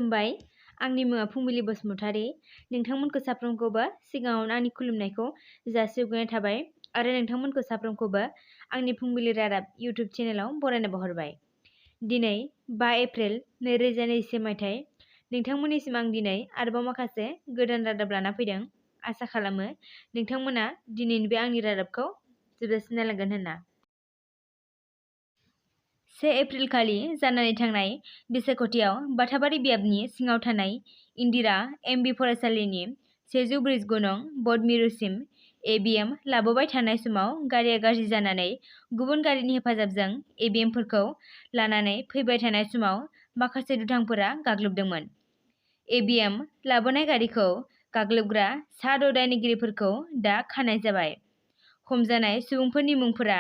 खुलुमबाय। आंनि मुङा फुंबिलि बसुमतारी। नोंथांमोनखौ साफ्रोमखौबो सिगाङावनो आंनि खुलुमनायखौ जासिहरग्रोनाय थाबाय आरो नोंथांमोनखौ साफ्रोमखौबो आंनि फुंबिलि रादाब इउटुब चेनेलाव बरायना बावहरबाय। दिनै 5 एप्रिल 2021 मायथाइ। नोंथांमोननिसिम आं दिनै आरोबाव माखासे गोदान रादाब लाना फैदों। आसा खालामो नोंथांमोना दिनैनि बे आंनि रादाबखौ जोबजासिम नायलांगोन होनना। 1 एप्रिल खालि जानानै थांनाय बिसायख'थियाव बाथाबारि बियाबनि सिङाव थानाय इन्दिरा एमबि फरायसालिनि 149 नं बर्ड मिरुसिम एबिएम लाबोबाय थानाय समाव गारिया गाज्रि जानानै गुबुन गारिनि हेफाजाबजों एबिएमफोरखौ लानानै फैबाय थानाय समाव माखासे दुथांफोरा गाग्लोबदोंमोन। एबिएम लाबोनाय गारिखौ गाग्लोबग्रा सा 6 दायनिगिरिफोरखौ दा खानाय जाबाय। हमजानाय सुबुंफोरनि मुंफोरा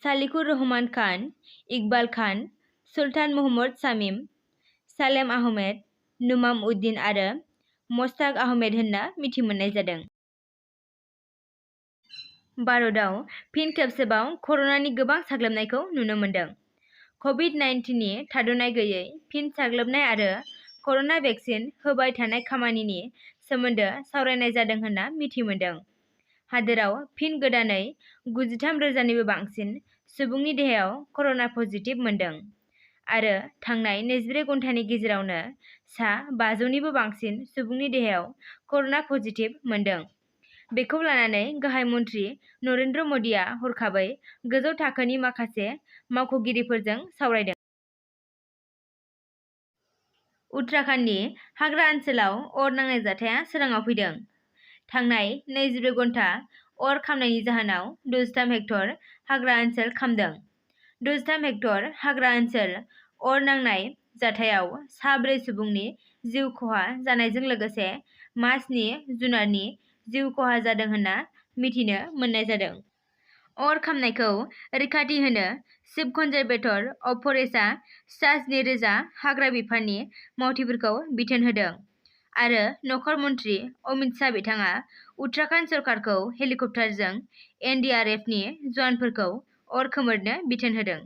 सालिकुर रहमान खान, इकबाल खान, सुल्तान महम्मद शामिम, सालेम आहमेद, नुमाम उद्दीन आरो मस्ताक आहमेद होनना मिथि मोननाय जादों। भारतआव फिन खेबसेबाव कर'नानि गोबां साग्लोबनायखौ नुनो मोन्दों। कभिड-19नि थाद'नाय गैयै फिन साग्लोबनाय आरो कर'ना भेक्सिन होबाय थानाय खामानिनि सोमोन्दो सावरायनाय जादों होनना मिथि मोन्दों। हादोराव फिन गोदानै 93,000निबो बांसिन सुबुंनि देहायाव कर'ना पजिटिभ मोन्दों आरो थांनाय 24 घन्टानि गेजेरावनो सा 500निबो बांसिन सुबुंनि देहायाव कर'ना पजिटिभ मोन्दों। बेखौ लानानै गाहाय मन्त्रि नरेन्द्र मदिया हरखाबै गोजौ थाखोनि माखासे मावख'गिरिफोरजों सावरायदों। उत्तराखन्डनि हाग्रा ओनसोलाव अर नांनाय जाथाया सोराङाव फैदों। थांनाय 24 घन्टा अर खामनायनि जाहोनाव 23 हेक्टर हाग्रा ओनसोल खामदों। 23 हेक्टर हाग्रा ओनसोल अर नांनाय जाथायाव सा 4 सुबुंनि जिउ खहा जानायजों लोगोसे मा 7 जुनारनि जिउ खहा जादों होनना मिथिनो मोननाय जादों। अर खामनायखौ रैखाथि होनो चिफ कनजारभेटर अफ फरेस्टआ सा 7,000 हाग्रा बिफाननि मावथिफोरखौ बिथोन होदों आरो नखर मन्त्रि अमित शाह बिथाङा उत्तराखन्ड सरकारखौ हेलिकप्टारजों एनडीआरएफनि जवानफोरखौ अर खोमोरनो बिथोन होदों।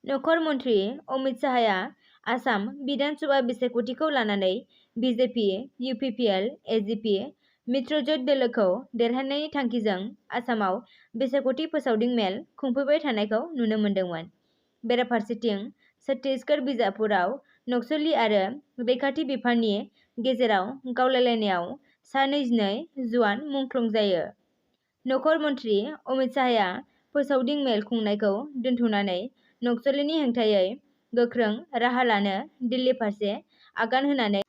नखर मन्त्रि अमित शाहआ आसाम बिधान सभा बिसायख'थिखौ लानानै बिजेपि, इउपिपिएल, एजिपि मित्रजोट दोलोखौ देरहानायनि थांखिजों आसामाव बिसायख'थि फोसावदिं मेल खुंफैबाय थानायखौ नुनो मोन्दोंमोन। बेराफारसेथिं छत्तीसगढ़ बिजापुरआव नक्सली आरो रैखाथि बिफाननि गेजेराव गावलायलायनायाव सा 22 जवान मुंख्लं जायो। नखर मन्त्रि अमित शाहआ फोसावदिं मेल खुंनायखौ दोनथ'नानै नक्सलीनि हेंथायै गोख्रों राहा लानो दिल्ली फारसे आगान होनानै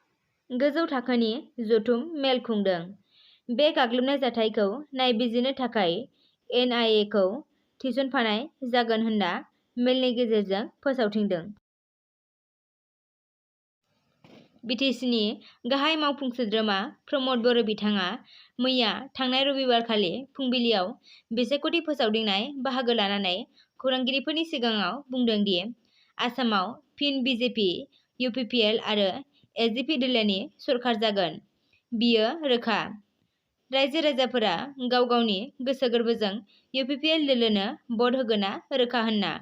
गोजौ थाखोनि जथुम मेल खुंदों। बे गाग्लोबनाय जाथायखौ नायबिजिरनो थाखाय एनआइएखौ थिसनफानाय जागोन होनना मेलनि गेजेरजों फोसावथिंदों। बिटिसिनि गाहाय मावफुं सोद्रोमा प्रमद बर' बिथाङा मैया थांनाय रबिबारखालि फुंबिलियाव बिसायख'थि फोसावदिंनाय बाहागो लानानै खौरांगिरिफोरनि सिगाङाव बुंदों दि आसामाव फिन बिजेपि, इउपिपिएल आरो एजिपि दोलोनि सरकार जागोन। बियो रोखा। रायजो राजाफोरा गाव गावनि गोसो गोरबोजों इउपिपिएल दोलोनो भट होगोना रोखा होनना।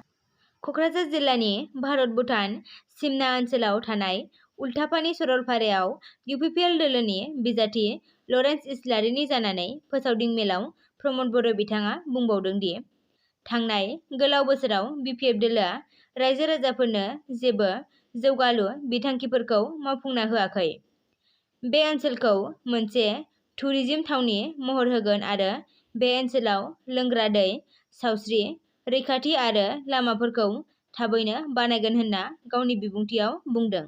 क'क्राझार जिल्लानि भारत-भुटान सिमना ओनसोलाव थानाय उल्थापानि सरलपारायाव इउपिपिएल दोलोनि बिजाथि लरेन्स इस्लारिनि जानानै फोसावदिं मेलाव प्रमद बर' बिथाङा बुंबावदों दि थांनाय गोलाव बोसोराव बिपिएफ दोलोआ रायजो राजाफोरनो जेबो जौगालु बिथांखिफोरखौ मावफुंना होआखै। बे ओनसोलखौ मोनसे टुरिजिम थावनि महर होगोन आरो बे ओनसोलाव लोंग्रा दै, सावस्रि, रैखाथि आरो लामाफोरखौ थाबैनो बानायगोन होनना गावनि बिबुंथियाव बुंदों।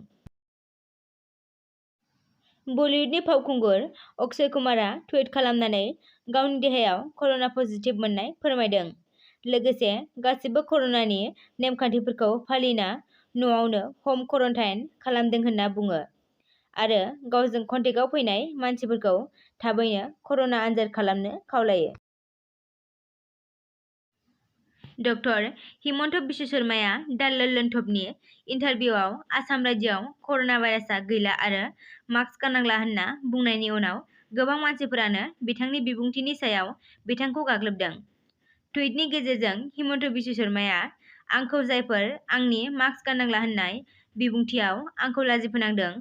बलिउडनि फावखुंगुर अक्षय कुमारआ टुइट खालामनानै गावनि देहायाव कर'ना पजिटिभ मोननाय फोरमायदों। लोगोसे गासिबो कर'नानि नेमखान्थिफोरखौ फालिना न'आवनो हम क्वारन्टाइन खालामदों होनना बुङो आरो गावजों कन्टेक्टआव फैनाय मानसिफोरखौ थाबैनो कर'ना आनजाद खालामनो खावलायो। डक्टर हिमन्त बिश्व शर्माया दा लन्डन टपनि इन्टारभिउआव आसाम रायजोआव कर'ना भाइरासआ गैला आरो मास्क गाननांला होनना बुंनायनि उनाव गोबां मानसिफोरानो बिथांनि बिबुंथिनि सायाव बिथांखौ गाग्लोबदों। टुइटनि गेजेरजों हिमन्त बिश्व शर्माया आंखौ जायफोर आंनि मास्क गाननांला होननाय बिबुंथियाव आंखौ लाजिफोनांदों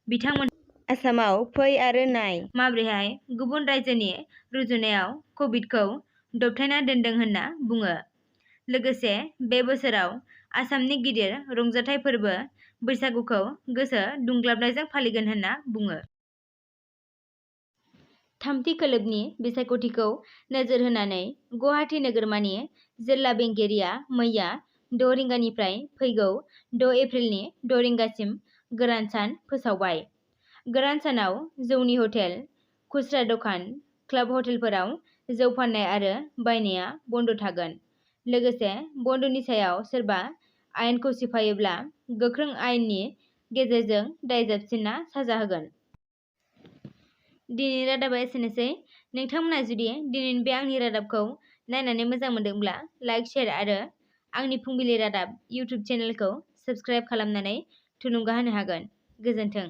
बिथांमोन आसामाव फै आरो नाय माबोरैहाय गुबुन रायजोनि रुजुनायाव कभिडखौ दबथायना दोनदों होनना बुङो। लोगोसे बे बोसोराव आसामनि गिदिर रंजाथाइ फोरबो बैसागुखौ गोसो दुंग्लाबनायजों फालिगोन होनना बुङो। थामथि खोलोबनि बिसायख'थिखौ नोजोर होनानै गुवाहाटि नोगोरमानि जिल्ला बेंगिरिया मैया 6 रिंगानिफ्राय फैगौ 6 एप्रिलनि 6 रिंगासिम गोरान सान फोसावबाय। गोरान सानाव जौनि हटेल, खुस्रा दखान, क्लाब हटेलफोराव जौ फाननाय आरो बायनाया बन्द थागोन। लोगोसे बन्दनि सायाव सोरबा आयेनखौ सिफायोब्ला गोख्रों आयेननि गेजेरजों दाय जाबसिनना साजा होगोन। दिनैनि रादाबा एसेनोसै। नोंथांमोना जुदि दिनैनि बे आंनि रादाबखौ नायनानै मोजां मोनदोंब्ला लाइक, शेयार आरो आंनि फुंबिलि रादाब इउटिउब चेनेलखौ साबस्क्राइब खालामनानै थुलुंगा होनो हागोन। गोजोन्थों।